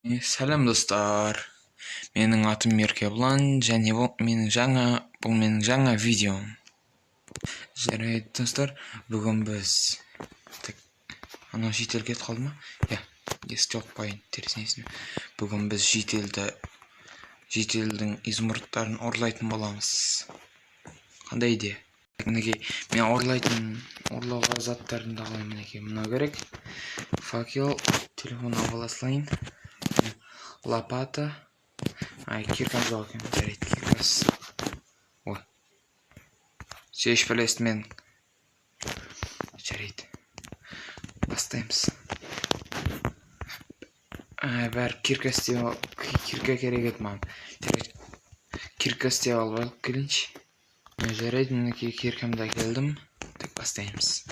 Сәлем, достар! Менің атым Еркебұлан және бұл менің жаңа видеом. Жарайды, достар, бүгін біз, так, анау житель кетіп қалды ма? Иә, есікті жауып қояйын, терезесін. Бүгін біз жительдің изумрудтарын ұрлайтын боламыз. Қандай идея? Мінекей, мен ұрлауға заттарымды алайын. Мінекей, мынау керек. Факел, телефон алып ала салайын. Лопата. Ай, киркам жоқ екен. Жарайды, киркасыз. Ой. Сеш білесің мен. Жарайды. Бастаймыз. Ай, бәрі кирка істеп, кирка керек еді маған. Жарайды. Кирка істеп алып алып келейінші. Жарайды, мінекей, киркамды әкелдім. Так, бастаймыз.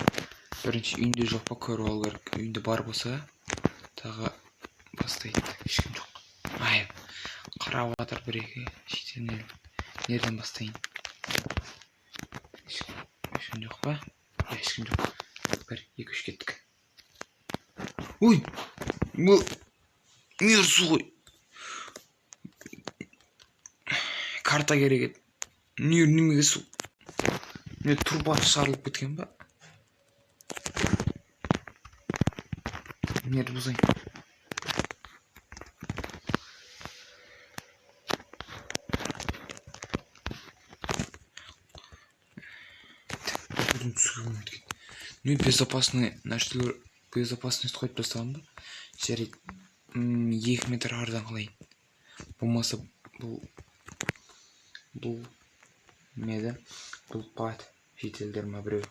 Бірінші үйінде жоқ па, көріп алу керек. Үйінде бар болса, тағы бастайды. Ешкім жоқ. Ай, қарап жатыр бір екі житель. Нерден бастайын? Ешкім жоқ па? Иә, ешкім жоқ. Бір, екі, үш, кеттік. Ой, бұл не су ғой? Карта керек еді. Не, немеге су? Не, труба жарылып кеткен ба? Нерді бұзайын? Бұдан түсуге болмайды екен. Ну, безопасный нәрселер, безопасность қойып тастаған ба? Жарайды, 2 метр ардан қалайын. Болмаса бұл не еді? Бұл пат жительдер ма біреу?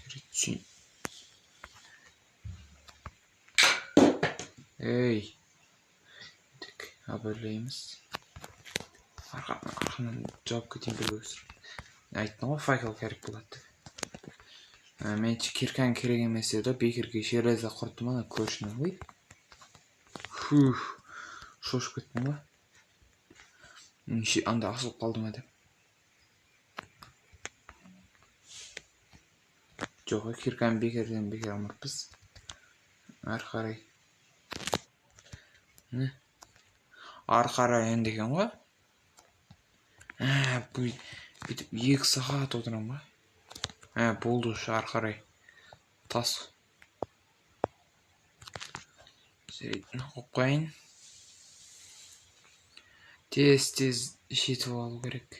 Жарайды, түсейін. Ей, так, абайлаймыз. Арқамнан жауып кетейін біреу. Айттым ғой, факел керек болады деп. Меніңше, киркаң керек емес еді, бекерге железо құрттым ана көршінің. Ой, фух, шошып кеттім ғой. Неше анда асылып қалды ма деп. Жоқ, кирканы бекерден бекер алмаппыз. Ары қарай. Міне. Ары қарай енді екен ғой. Ә, бүйтіп 2 сағат отырамын ба? Ә, болды уже, ары қарай. Тас. Жарайды, мына қойып қояйын. Тез тез жетіп алу керек.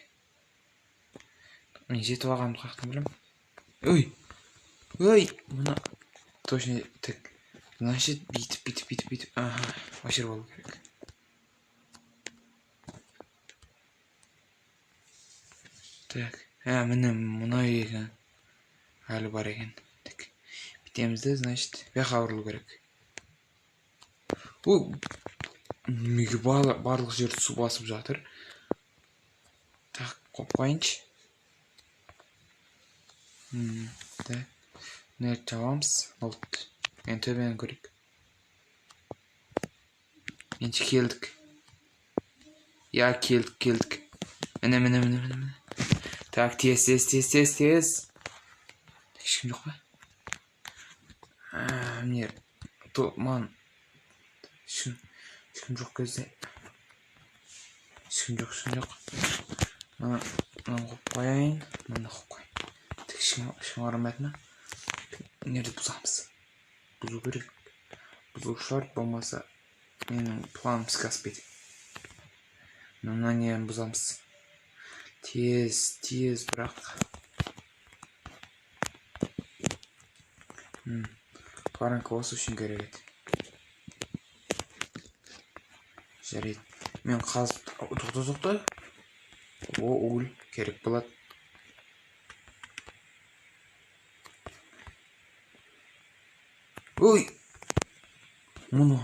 Мен жетіп алғанымды қаяқтан білемін? Ой, ой, мына точно. Так, значит, бүйтіп, бүйтіп, бүйтіп, бүйтіп, аха, өшіріп алу керек. Так, ә, міне, мына үй екен, әлі бар екен. Так, бүйтеміз де, значит, бұл жаққа бұрылу керек. Ой, неге барлық жерді су басып жатыр? Так, қойып қояйыншы. Так, мына жерді жабамыз. Болды, енді төбені көрейік. Меніңше, келдік. Иә, келдік, келдік. Міне, міне, міне, міне, міне. Так, тез, тез, тез, тез, тез. Ешкім жоқ па? Міне, маған ешкім жоқ кезде, ешкім жоқ, ешкім жоқ. Мынаны қойып қояйын, мынаны қойып қояйын. Так, ешкім қарамайды ма? Мына жерді бұзамыз. Бұзу керек, бұзу шарт, болмаса менің планым іске аспайды. Мына нені бұзамыз тез, тез, бірақ воронка осы үшін керек еді. Жарайды, мен қазып. Тоқта, тоқта, о, уголь керек болады. Ой, мұны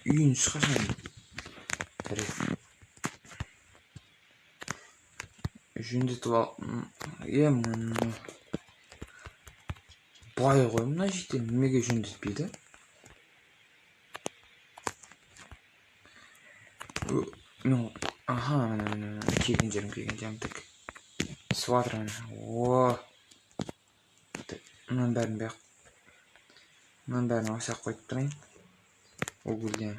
үйін ешқашан. Жарайды, жөндетіп ал. Е, мына бай ғой мына житель, неге жөндетпейді? Мен, аха, міне, міне, міне, келген жерім, келген жерім. Так, түсіп жатыр, міне. О, так, мынаның бәрін бұяқ, мынаның бәрін осы жаққа қойып тұрайын. Угольден.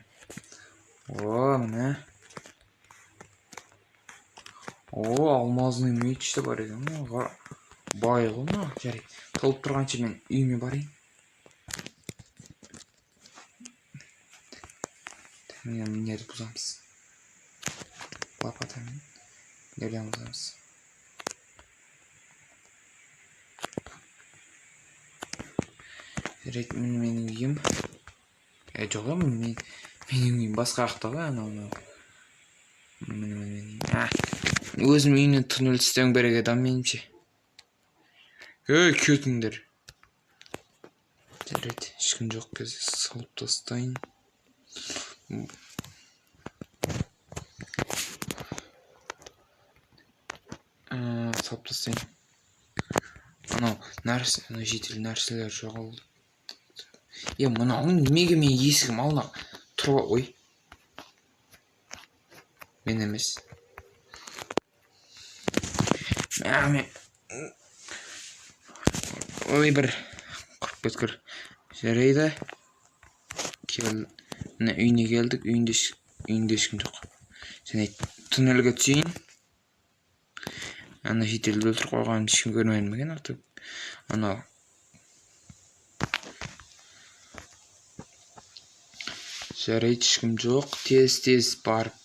О, міне. О, алмазный меч те бар екен. Бай ғой мынау. Жарайды. Толып тұрғанша мен үйіме барайын. Міне, нерді бұзамыз. Лопатамен нерден бұзамыз. Жарайды, міне менің үйім. Жоқ, міне менің үйім басқа жақта ғой, анау мынау. Міне, міне менің үйім. Өзім үйімнен туннель істеуім керек еді, меніңше. Ей, кетіңдер. Жарайды, ешкім жоқ кезде салып тастайын. Салып тастайын. Анау нәрсе, анау жедел нәрселер жоғалды. Мынау неге мен есігім алдына тұрып, ой. Мен емес. Мен. Ой, бір құрып кеткір. Жарайды. Кел. Міне үйіне келдік. Үйінде ешкім жоқ. Және туннельге түсейін. Ана шетелді өлтіріп қойғанын ешкім көрмеді ме екен, артық? Анау. Жарайды, ешкім жоқ. Тез-тез барып,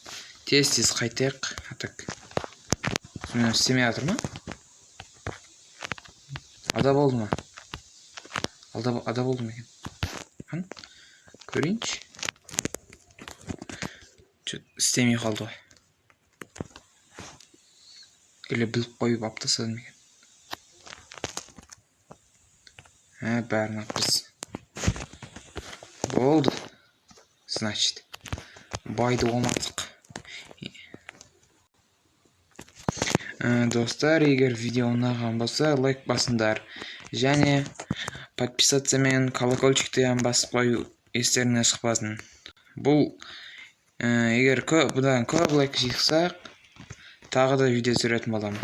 тез-тез қайтайық. Атак. Сонымен істемей жатыр ма? Ада болды ма? Ада болды ма екен? Хан? Көрейінші. Чё, істемей қалды ғой. Или біліп қойып алып тастадым екен. Бәрін алыппыз. Болды. Значит, байды болмадық. Достар, егер видео ұнаған болса, лайк басыңдар. Және подписаться мен колокольчикті басып қою естеріңнен шықпасын. Бұл, егер бұдан көп лайк жиықсақ, тағы да видео түсіретін боламын.